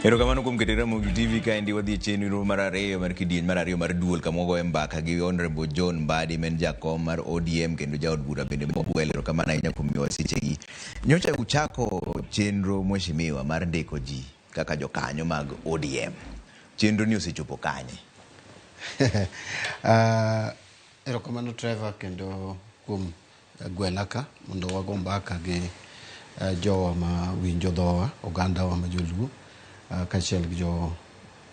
Erokamano kuom keto Ramogi TV. Kaendi wadhi e chenro mar ariyo mar kidieny mar ariyo mar duol, kama wagoye mbaka gi Honorable John Mbadi, ma en jakom mar ODM kendo jaod bura bende mogwel. Erokamano ahinya kuom miyowa sechegi. Nyocha uchako chenro, mheshimiwa, mar ndiko ji kaka jokanyo mag ODM. Chenro ni osechopo kanye? Erokamano Trevor kendo kuom gwela ka mondo wago mbaka gi jowa ma winjo dhowa, ogandawa ma joluo, kaachiel gi jo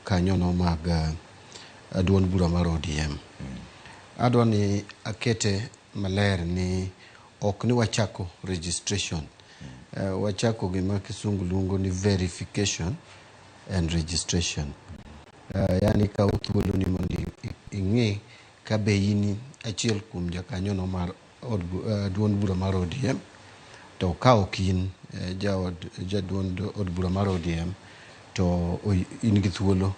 kanyono mag duond bura mar ODM. Adwa ni akete maler ni ok ni wachako registration. Wachako gima kisungu luongo ni verification and registration. Yani kaw thuolo ni mondo ing'i ka be in achiel kuom jakanyono mar od, duond bura mar ODM. To ka ok in jaod jaduond od bura mar ODM, to in gi thuolo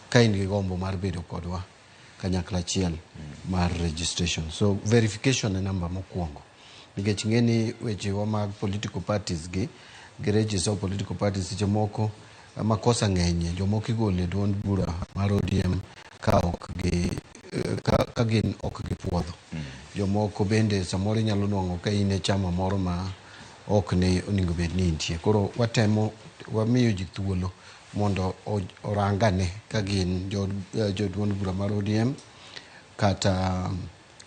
ka in gi gombo mar bedo kodwa kanyakla achiel mar registration. So verification e namba mokwongo, nikech ing'e ni wechewa mag political parties gi register of political parties, seche moko makosa ng'enyie. Jomoko igolo e duond bura mar ODM ka ok gi ka gin ok gipuodho. Jomoko bende samoro inyalo nwang'o ka in e chama moro ma ok ne onego bed ni intie. Koro watemo wamiyo ji thuolo mondo orangane ka gin jo duond bura mar ODM, kata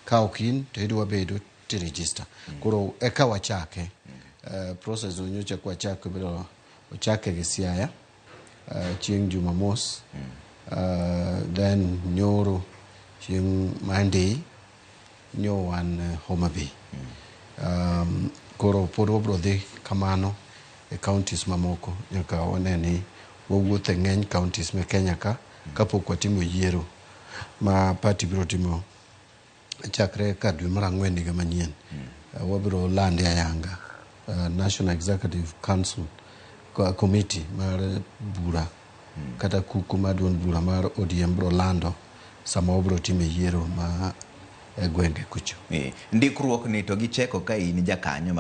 ka ok in to idwa bedo ti register. Koro eka wachake process no. Nyocha kwachako, biro ochake gi Siaya chieng' Jumamos, then nyoro chieng' Monday nyo wan Homa Bay. Koro pod wabro dhi kamano e counties mamoko nyaka wane ni wawuotho e ng'eny counties me Kenya ka kapok watimo yiero ma party biro timo chakre ka dwe mar ang'wen higa manyien. Wabiro lande ayanga. National Executive Council Committee mar bura kata kuku mar duond bura mar ODM biro lando sama wabiro timo yiero ma e gwenge kucho. Ndikruok ni to gicheko ka in jakanyo.